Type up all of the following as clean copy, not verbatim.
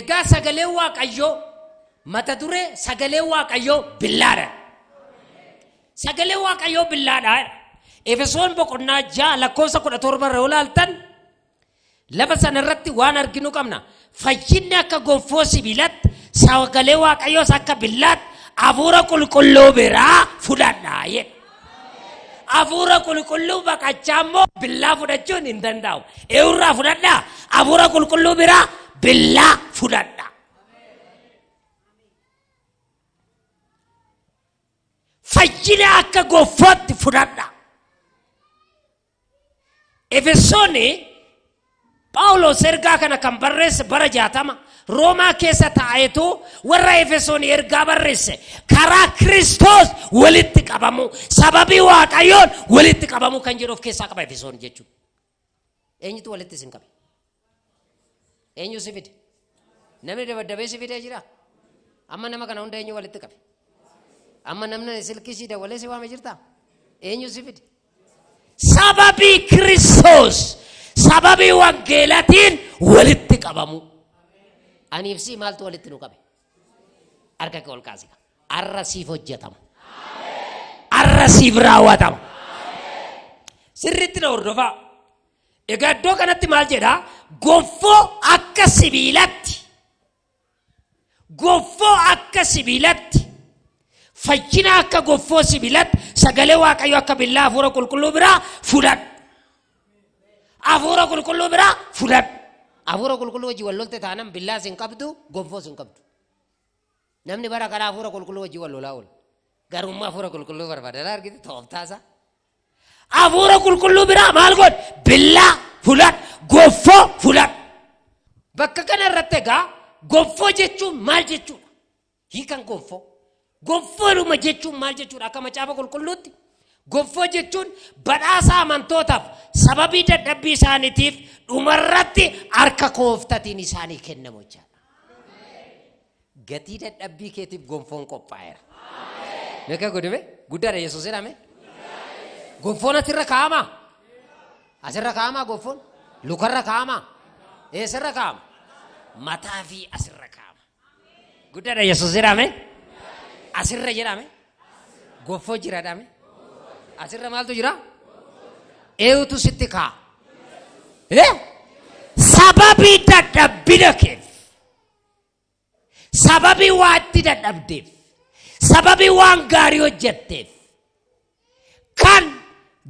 Egaa sagaleen Waaqayyoo mata duree sagaleen Waaqayyoo billaadha. Sagaleen Waaqayyoo billaadha. Efesoon boqonnaa 6 lakkoofsa 17 irra yoo ilaaltan lafa sana irratti waan arginu qabna. Fayyinni akka gonfoo sibiilatti, sagalee Waaqayyoos akka billaatti, hafuura qulqulluu biraa fudhadhaa jedha. Hafuura qulqulluu baqachaa immoo billaa fudhachuun hin danda'amu. Eenyurraa fudhadhaa? Hafuura qulqulluu biraa billaa fudhadhaa. Fayyina akka gonfootti fudhadhaa. Efesooni Phaawulos ergaa kana kan barreesse bara 60 Roomaa keessa taa'eetu warra Efesoon ergaa barreesse karaa Kiristoos walitti qabamuu sababii Waaqayyoon walitti qabamuu kan jedhu of keessaa qaba Efesoon jechuudha. Eenyutu walitti isin qabe? Eenyu si fide? Namni dabaddabee si fidee jira? Amma nama kana hunda eenyu walitti qabe? Amma namni silkii si dawwalee si waame jirtaa? Eenyu si fide? Sababii Kiristoos, sababii wangeelatiin walitti qabamuu. Aniif sii maaltu walitti nu qabe? Harka kee ol kaasi. Arra siif hojjetama. Arra siif raawwatama. Sirriitti na hordofaa. Egaa iddoo kanatti maal jedhaa? Gonfoo akka sibiilatti. Gonfoo akka sibiilatti. Fayyina akka gonfoo sibiilatti sagalee Waaqayyoo akka billaa hafuura qulqulluu biraa fudhadhu. Hafuura qulqulluu biraa fudhadhu. Hafuura qulqulluu wajjin wal lolte taanaan billaas hin qabdu, gonfoos hin qabdu. Namni bara kana hafuura qulqulluu wajjin wal lolaa oola. Garummaa hafuura qulqulluu barbaada. Laa argite tooftaasaa. Hafuura qulqulluu biraa maal godhi? Billaa fudhadhu, gonfoo fudhadhu. Bakka kana irratti egaa gonfoo jechuun maal jechuudha? Hiikan gonfoo. Gonfoodhuma jechuun maal jechuudha? Akka macaafa qulqulluutti gonfoo jechuun badhaasa amantootaaf sababii dadhabbii isaaniitiif dhumarratti harka kooftatiin isaanii kennamu jechaadha. Gatii dadhabbii keetiif gonfoon qophaa'eera. Meeqa godhame? Guddaadha Yesuus jedhame. Gonfoon asirra kaa'amaa? Asirra kaa'amaa gonfoon? Lukarra kaa'amaa? Eessarra kaa'ama? Mataa fi asirra kaa'ama. Guddaadha Yesuus jedhame. Asirra jedhame. Gonfoo jira jedhame. Asirra maaltu jira? Eewutu sitti kaa'a? Eh? Sababii dadhabbina keef. Sababii waa itti dadhabdeef, sababii waan gaarii hojjetteef, kan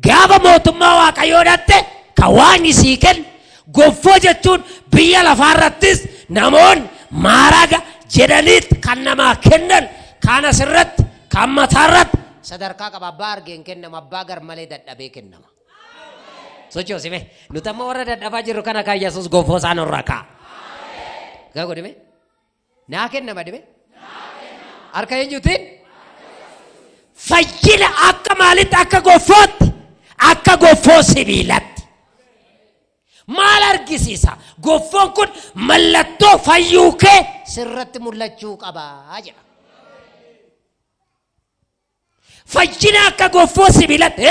gaafa mootummaa Waaqayyoo dhatte kan Waaqni sii kennu gonfoo jechuun biyya lafaa irrattis namoonni maaraga jedhaniit kan namaa kennan kaan asirratti kan mataa irratti sadarkaa qaba abbaa argeen kennama abbaa gar malee dadhabee kennama. Sochoosi mee. Nuti amma warra dadhabaa jirru kana kan Yesuus gonfoo isaa nurra kaa'a. Gaa godhi mee. Naa kennama dhibee. Harka eenyuutiin? Fayyina akka maalitti akka gonfootti akka gonfoo sibiilatti. Maal argisiisa? Gonfoon kun mallattoo fayyuu kee sirratti mul'achuu qaba jedha. Fayyina akka goffoo sibiilatti.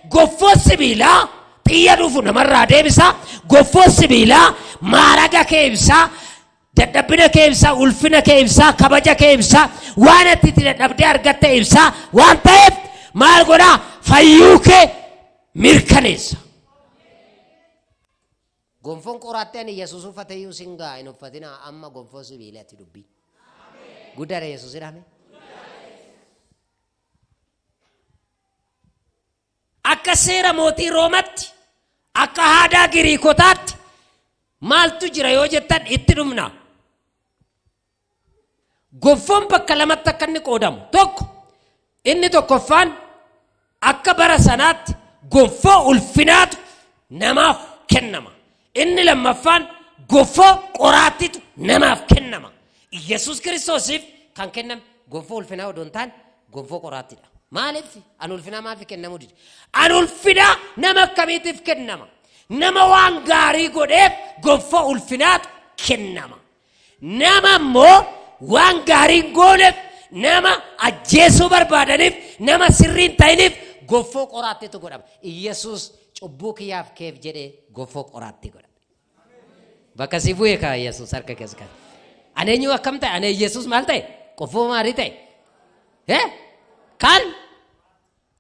Goffoo sibiilaa xiyya dhufu namarraa deebisa. Goffoo sibiilaa maaraga kee ibsa. Dadhabbina kee ibsa, ulfina kee ibsa, kabaja kee ibsa, waan ati itti dadhabdee argatte ibsa. Waan ta'eef maal godhaa? Fayyuu kee mirkaneessa. Gonfoon qoraattii ani Yesuus uffate iyyuu sin ga'a hin uffatinaa amma gonfoo sibiilati dubbii. Guddaadha Yesuus jedhame. Akka seera mootii Roomatti akka aadaa Giriikotaatti maaltu jira yoo jettan itti dhumna. Gonfoon bakka lamatti akka inni qoodamu. Tokko inni tokkoffaan akka bara sanaatti gonfoo ulfinaatu namaaf kennama. Inni lammaffaan gonfoo qoraattitu namaaf kennama. Yesuus Kiristoosiif kan kenname gonfoo ulfinaa odoo hin taane gonfoo qoraattidha. Maaliif? An ulfinaa maaliif kennamuu dide? An ulfinaa nama akkamiitiif kennama? Nama waan gaarii godheef gonfoo ulfinaatu kennama. Nama immoo waan gaarii hin gooneef, nama ajjeesuu barbaadaniif, nama sirrii hin ta'iniif gonfoo qoraattiitu godhama. Iyyasuus cubbuu kiyyaaf keef jedhee gonfoo qoraattii godhame. Bakka si bu'e kaa Iyyasuus harka keessa kan. Ani eenyu akkam ta'e? Ani Yesuus maal ta'e? Qofoo maalii ta'e? Kan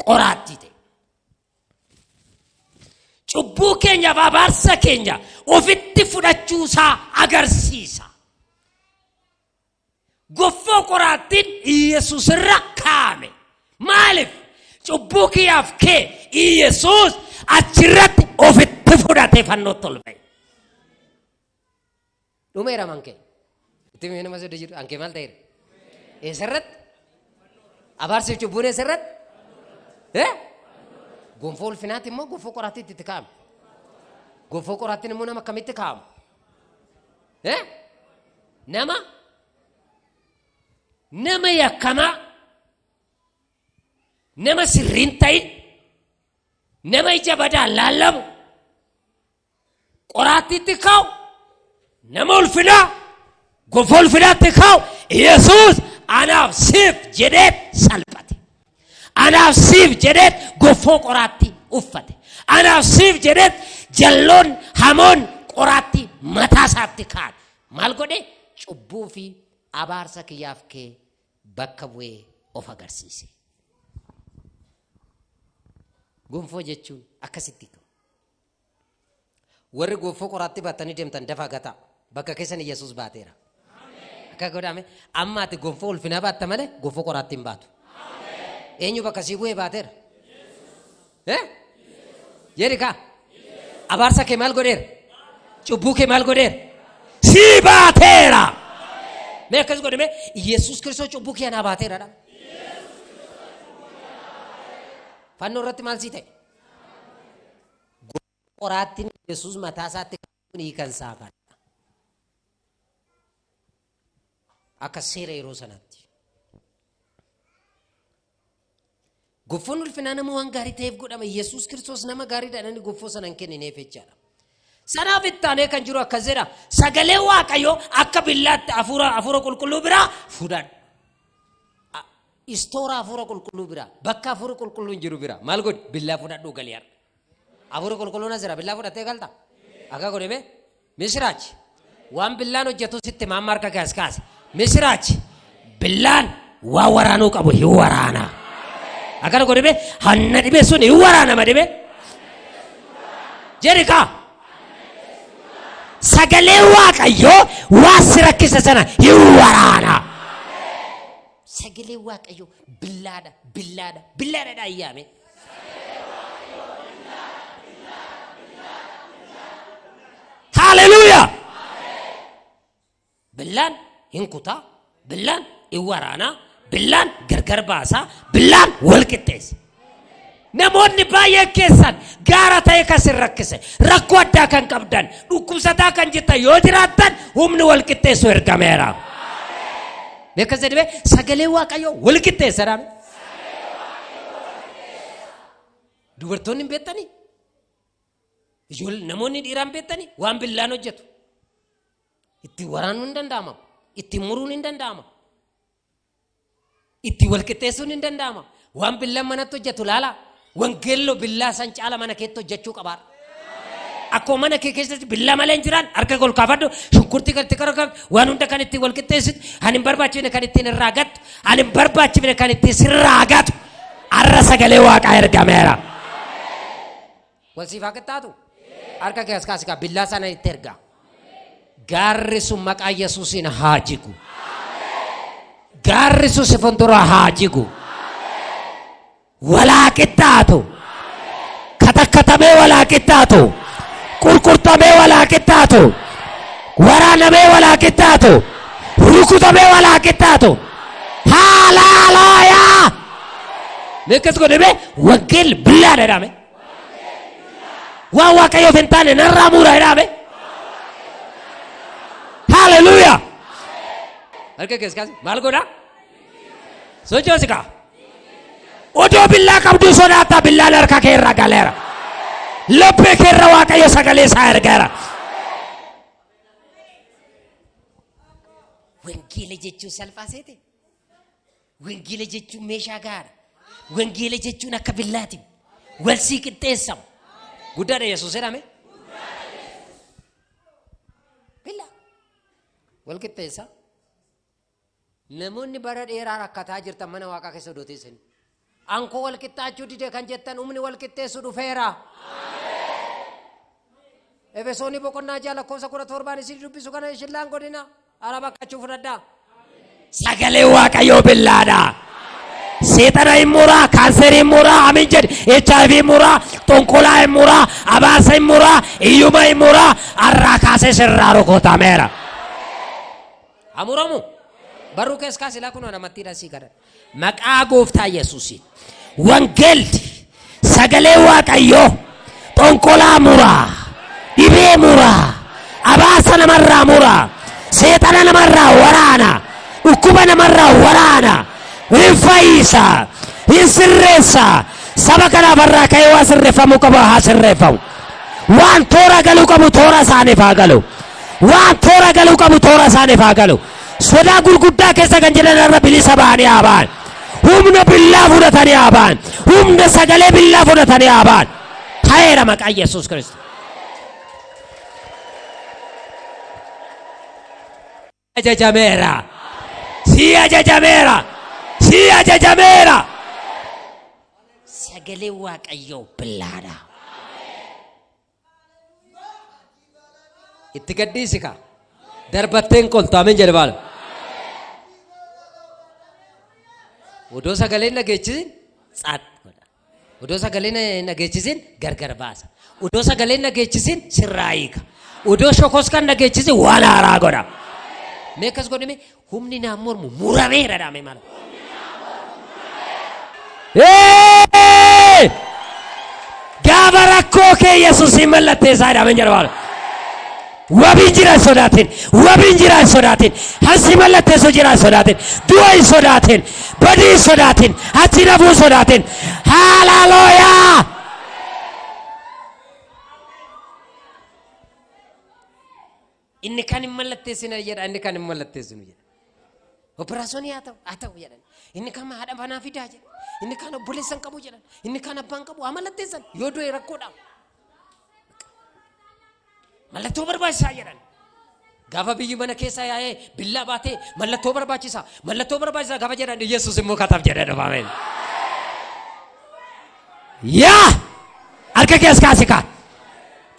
qoraattii ta'e. Cubbuu keenyaaf abaarsa keenya ofitti fudhachuusaa agarsiisa. Goffoo qoraattiin Yesuus irra kaa'ame. Maaliif? Cubbuu kiyyaaf kee Yesuus achirratti ofitti fudhatee fannootti ol ba'e. Dhumeera mankee. Itti himee nama sodda jiru ankee maal ta'eera? Eessarratti? Abaarsi cubbuun eessarratti? Gonfoo ulfinaatti immoo gonfoo qoraattiitti itti kaa'ame. Gonfoo qoraattiin immoo nama akkamitti kaa'ama? Nama nama yakkamaa, nama sirriin ta'in, nama ija badaan laallamu, qoraattiitti kaa'u, nama ulfinaa gonfoo ulfinaatti kaa'u. Yesuus anaaf siif jedhee salphate. Anaaf siif jedhee gonfoo qoraattii uffate. Anaaf siif jedhee jalloon hamoon qoraattii mataa isaatti kaa'an. Maal godhe? Cubbuu fi abaarsa kiyyaaf kee bakka bu'ee of agarsiise. Gonfoo jechuun akkasitti hiikamu. Warri gonfoo qoraattii baattanii deemtan dafaa gataa. Bakka keessan Yesuus baateera. Akka godhame amma ati gonfoo ulfinaa baatta malee gonfoo qoraattii hin baatu. Eenyu bakka sii bu'ee baateera? Jedhi kaa. Abaarsa kee maal godheera? Cubbuu kee maal godheera? Sii baateera. Mee akkas godhame Yesuus Kiristoos cubbuu kee anaa baateera dha. Fannoo irratti maal sii ta'e? Qoraattiin Yesuus mataa isaatti kaa'uun hiikan isaa kana. Akka seera yeroo sanaatti. Gonfoon ulfinaa nama waan gaarii ta'eef godhama. Yesuus Kiristoos nama gaariidha jedhanii gonfoo sana hin kennineef jechaadha. Sanaaf itti aanee kan jiru akkas jedha. Sagalee Waaqayyoo akka billaatti hafuura qulqulluu biraa fudhadhu. Istoora hafuura qulqulluu biraa, bakka hafuura qulqulluun jiru biraa maal godhi? Billaa fudhadhuu galii har'a. Hafuura qulqulluun as jira, billaa fudhattee galta. Akka godhame misiraachi waan billaan hojjetu sitti maamma harka kee as kaase. Misiraachi billaan waan waraanuu qabu hin waraana. Akkana godhame hanna dhibee sun hin waraanama dhibee. Jedhi kaa. Sagalee Waaqayyoo waan si rakkise sana hin waraana. Sagalee Waaqayyoo billaadha, billaadha, billaadha dha ayyaame. Haleluuyaa! Billaan hin kutaa, billaan hin waraanaa, billaan gargar baasaa, billaan wal qixxeessa. Namoonni baay'een keessan gaara ta'e kan sin rakkise, rakkoo addaa kan qabdan, dhukkubsataa kan jirtan yoo jiraattan humni wal qixxeessu ergameera. Mee akkas jedhame sagalee Waaqayyoo wal qixxeessa jedhame. Dubartoonni hin beektanii? Ijoollee namoonni dhiiraa hin beektanii? Waan billaan hojjetu. Ittiin waraanuun hin danda'ama. Ittiin muruun hin danda'ama. Ittiin wal qixxeessuun hin danda'ama. Waan billaan manatti hojjetu laala. Wangeelloo billaa san caala mana keetti hojjechuu qabaa. Akkuma mana kee keessatti billaa malee hin jiraan harka ol kaafadhu, shunkurtii kan itti qarqabdu, waan hunda kan ittiin wal qixxeessitu, kan hin barbaachifne kan ittiin irraa gattu, kan hin barbaachifne kan ittiin sirraa gatu. Har'a sagalee Waaqaa ergameera. Wal siif haa qixxaatu. Harka kee as kaasi kaa billaa sana itti ergaa. Gaarri sun maqaa Yesuusiin haa jigu. Gaarri sun si fuuldura haa jigu. Walaa qixxaatu. Katakkatamee walaa qixxaatu. Qurqurtamee walaa qixxaatu. Waraanamee walaa qixxaatu. Rukutamee walaa qixxaatu. Haalaalooyaa! Mee akkas godhame wangeelli billaadha jedhame. Waan Waaqayyoof hin taane narraa muura jedhame. Haleluuyaa! Harka keessa kaasi maal godha? Sochoosi kaa. Odoo billaa qabduu sodaattaa, billaan harka kee irra galeera. Laphee kee irra Waaqayyo sagalee isaa ergeera. Wangeela jechuun salphaa seete? Wangeela jechuun meeshaa gahaadha. Wangeela jechuun akka billaati. Wal sii qixxeessama. Guddaadha Yesuus jedhame. Billaa. Wal qixxeessa. Namoonni bara dheeraa rakkataa jirtan mana waaqaa keessa odoo teessanii. Ankoo wal qixxaachuu dide kan jettan humni wal qixxeessu dhufeera. Efesoonii boqonnaa 6 lakkoofsa 17 isin dubbisu kana ishillaan godina. Araba akkachuu fudhadhaa. Sagalee Waaqayyoo billaadha. Seexana hin muraa, kaanserii hin muraa, amin jedhi, HIV hin muraa, xonqolaa hin muraa, abaarsa hin muraa, hiyyuma hin muraa, har'aa kaasee sirraa rukutameera. Hamuramu. Barruu kees kaasi laa kunoo namattiidhaan sii kadhadha. Maqaa gooftaa Yesuusiin. Wangeelli sagalee Waaqayyoo xonqolaa muraa, dhibee muraa, abaarsa namarraa muraa, seexana namarraa waraana, dhukkuba namarraa waraana, hin fayyisa, hin sirreessa. Saba kanaaf har'aa ka'ee waan sirreeffamuu qabu haa sirreeffamu. Waan toora galuu qabu toora isaaniif haa galu. Waan toora galuu qabu toora isaaniif haa galu. Sodaa gurguddaa keessa kan jiran irra bilisa ba'anii haa ba'an. Humna billaa fudhatanii haa ba'an. Humna sagalee billaa fudhatanii haa ba'an. Ta'eera maqaa Yesuus Kiristoos. Ajajameera. Sii ajajameera. Sii ajajameera. Sagalee Waaqayyoo billaadha. Itti gaddiisi kaa. Darbatteen qoltu ameen jedhe baala. Odoo sagaleen dhageechisin tsaat godha. Odoo sagaleen dhageechisin gargar baasa. Odoo sagaleen dhageechisin sirraa hiika. Odoo shokoskan dhageechisin waan haaraa godha. Mee akkas godhime humni naan mormu murameera dhaame mala. Hey! Gaafa rakkoo kee Yesuus hin mallatteessaa jedhameen jedha baala. Wabiin jira hin sodaatin. Wabiin jira hin sodaatin. Hansi mallatteessu jira hin sodaatin. Du'a hin sodaatin. Badii hin sodaatin. Achi nafuu hin sodaatin. Haalelooyaa! Inni kan hin mallatteessine jedha, inni kan hin mallatteessinu jedha. Operaasyoonii haa ta'u, haa ta'u jedhan. Inni kan haadha manaa fidaa jedha. Inni kan obboleessa hin qabu jedhan. Inni kan abbaa hin qabu haa mallatteessan. Yoo du'e rakkoodha. Mallattoo barbaachisaa jedhan. Gaafa biyyi mana keessa yaa'ee billaa baatee mallattoo barbaachisaa, mallattoo barbaachisaa gaafa jedhan Yesuus immoo kataaf jedhee dhufa. Ameen. Yaa! Harka kee as kaasi kaa.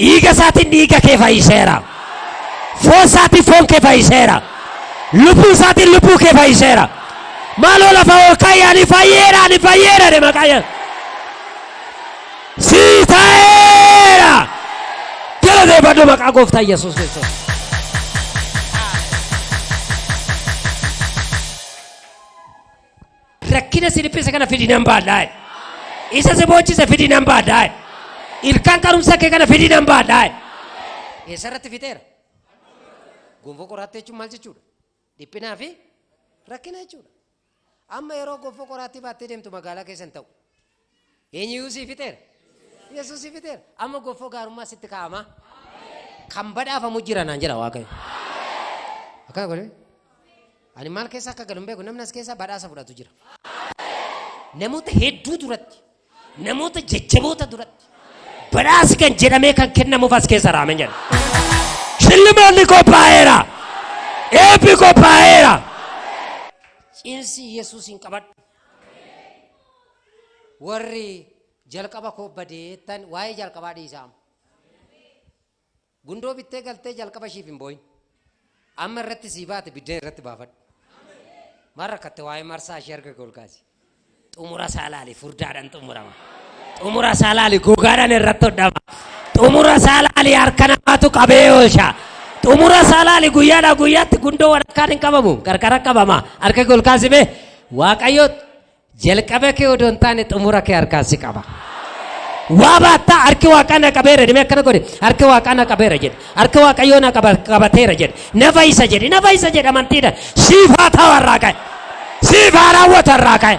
Dhiiga isaatiin dhiiga kee fayyiseera. Foon isaatiin foon kee fayyiseera. Lubbuu isaatiin lubbuu kee fayyiseera. Maaloo lafa ol ka'ii ani fayyeera ani fayyeera jedhe maqaa Yesuus. Sii ta'eera. Galateeffadhu maqaa gooftaa Yesuus Kiristoos. Rakkina si dhiphise kana fidi nan baadhaa jedhe. Isa si boochise fidi nan baadhaa jedhe. Ilkaan qarumsa kee kana fidi nan baadhaa jedhe. Eessarratti fixeera? Gonfoo qoraattii jechuun maal jechuudha? Dhiphinaa fi rakkina jechuudha. Amma yeroo gonfoo qoraattii baattee deemtu magaalaa keessa hin ta'u. Eenyuyyuu sii fixeera? Yesuus sii fixeera. Amma gonfoo gaarummaa sitti kaa'ama. Kan badhaafamu jira naan jedha Waaqayyo. Akkana godhe. Ani maal keessa akka galu hin beeku namni as keessa badhaasa fudhatu jira. Namoota hedduu duratti, namoota jajjaboota duratti badhaasi kan jedhamee kan kennamuuf as keessa raamen jedha. Shillimaanni qophaa'eera. Eebbi qophaa'eera. Cimsi Yesuusiin qabadhu. Warri jalqaba koo badeettan waa'ee jalqabaa dhiisaa. Gundoo bittee galtee jalqaba ishiif hin boo'in. Amma irratti sii baate biddeen irratti baafadhu. Maal rakkatte waa'ee marsaa ishee harka kee ol kaasi. Xumura isaa laali furdaadhaan xumurama. Xumura isaa laali gogaadhaan irratti hodhama. Xumura isaa laali harka namaatu qabee oolcha. Xumura isaa laali guyyaadhaa guyyaatti gundoo walakkaan hin qabamu qarqara qabama. Harka kee ol kaasi mee Waaqayyo jalqaba kee odoo hin taane xumura kee harkaan si qaba. Waa baattaa harki waaqaa na qabeera jedhee akkana godhe harki waaqaa na qabeera jedhe harki waaqayyoo na qabateera jedhe na fayyisa jedhe na fayyisa jedhe amantiidhaan siif haa ta'u har'aa ka'e siif haa raawwatu har'aa ka'e.